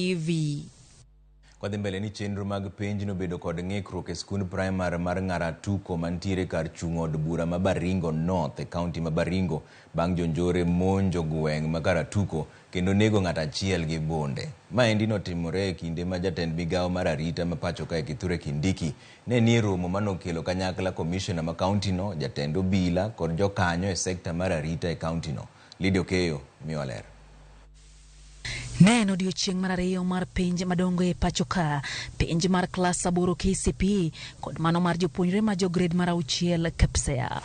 TV. Kwadhi mbele ni chenro mag penj nobedo kod ng'ikruok e skund primar mar Ng'aratuko mantiere kar chung' od bura ma Baringo North e kaunti ma Baringo bang' jonjore monjo gweng' ma Karatuko kendo nego ng'at achiel gi bunde. Maendi notimore e kinde ma jatend migawo mar arita ma pacho kae Kithure Kindiki ne nie romo manokelo kanyakla komishona ma kauntino, jatend obila kod jokanyo e sekta mar arita e kauntino. Lydia Okeyo miyowa ler. Ne en odiechieng' mar ariyo mar penj madongo e pacho ka, penj mar klas aboro KCPE kod mano mar jopuonjre ma jo gred mar auchiel KPSEA.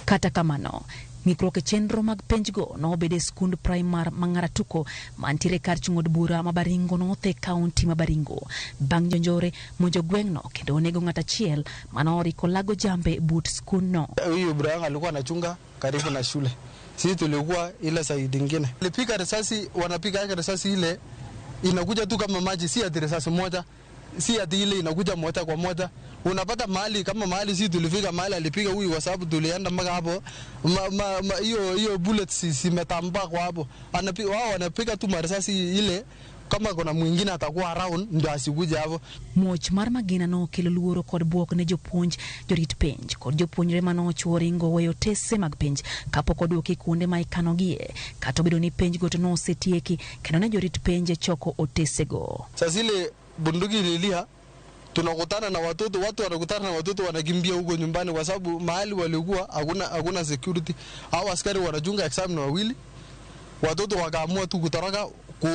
Kata kamano, ng'ikruok e chenro mag penjgo nobedo e skund primar ma Ng'aratuko mantiere kar chung' od bura ma Baringo North e kaunti ma Baringo bang' jonjore monjo gweng'no kendo onego ng'at achiel mano oriko lago jambe but skundno. Huyu Ibrahim alikuwa anachunga karibu na shule, sisi tulikuwa ile side ingine. Alipiga risasi, wanapiga yake risasi ile inakuja tu kama maji, si ati risasi moja, si ati ile inakuja moja kwa moja. Unapata mahali kama mahali sisi tulifika mahali alipiga huyu, kwa sababu tulienda mpaka hapo hiyo hiyo bullets zimetambaa kwa hapo. Wao wanapiga tu marisasi ile kama kuna mwingine atakuwa around ndio asikuje hapo. Muoch mar magina nokelo luoro kod bwok ne jopuonj, jorit penj kod jopuonjre manochuo ringo weyo otese mag penj kapok oduoki kuonde ma ikanogie, kata obedo ni penjgo to nosetieki kendo ne jorit penj choko otesego. Sasa zile bunduki ililia, tunakutana na watoto, watu wanakutana na watoto wanakimbia huko nyumbani kwa sababu mahali walikuwa hakuna security. Hao askari wanachunga exam na wawili, watoto wakaamua tu kutoroka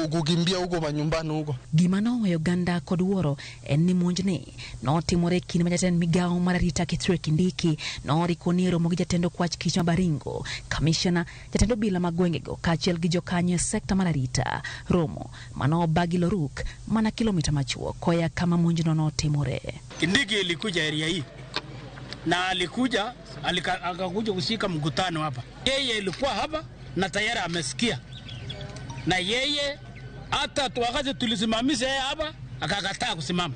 kukimbia huko manyumbani huko. Gima noweyo oganda kod wuoro en ni monjni notimore e kinde ma jatend migawo mar arita Kithure Kindiki noriko ni e romo gi jatend okwach kich ma Baringo, kamishna, jatend obila mag gwengego kaachiel gi jokanyo e sekta mar arita. Romo mano obagi Loruk mana kilomita machuok koya kama monjno notimore. Kindiki ilikuja area hii na alikuja akakuja kushika mkutano hapa. Yeye ilikuwa hapa na tayari amesikia, na yeye hata wakati tulisimamisha yeye hapa akakataa kusimama,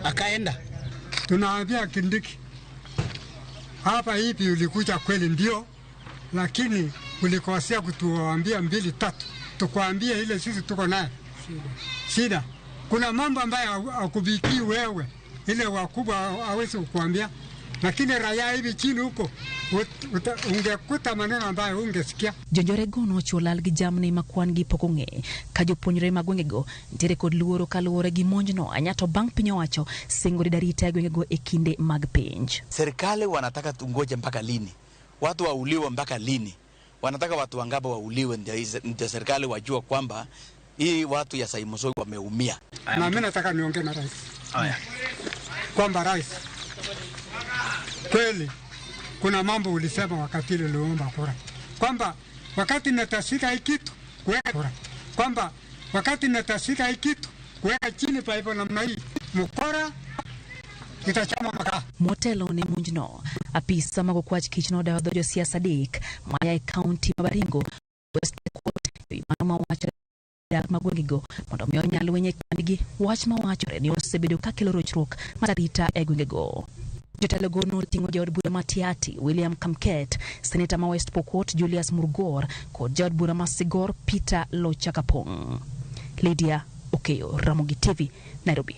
akaenda. Tunaambia Kindiki hapa hivi ulikuja kweli ndio, lakini ulikosea kutuambia mbili tatu, tukwambie ile sisi tuko naye shida. Kuna mambo ambayo hakubiki wewe, ile wakubwa hawezi kukuambia, lakini raia hivi chini huko ungekuta maneno ambayo ungesikia. Jonjorego nochiwo lal gi jamni ma kwan gi pok ong'e ka jopuonjre mag gwengego nitiere kod luoro kaluwore gi monjno ahinya to bang' piny owacho singo rido arita e gwengego e kinde mag penj. Serikali wanataka tungoje mpaka lini? Watu wauliwe mpaka lini? Wanataka watu wangapi wauliwe ndio serikali wajua kwamba hii watu ya Saimosoi wameumia? Na mimi nataka niongee na rais. Kwamba rais, kweli kuna mambo ulisema wakati ile uliomba kura kwamba wakati natashika hii kitu kuweka kura, kwamba wakati natashika hii kitu kuweka chini pa hivyo namna hii mkora itachoma makaa. Motelo ne monjno, apisa mag okwach kich nodayo dho josiasa adek maya e kaunti ma Baringo, West Pokot, mano mawacho dak mag gwengego mondo mi onyal lweny e kindgi, wach mawachore ni osebedo kakelo rochruok mar arita e gwengego. Jotelo noting'o jaod bura ma Tiaty William Kamket, seneta ma West Pokot Julius Murgor kod jaod bura ma Sigor Peter Lochakapong. Lydia Okeyo, Ramogi TV, Nairobi.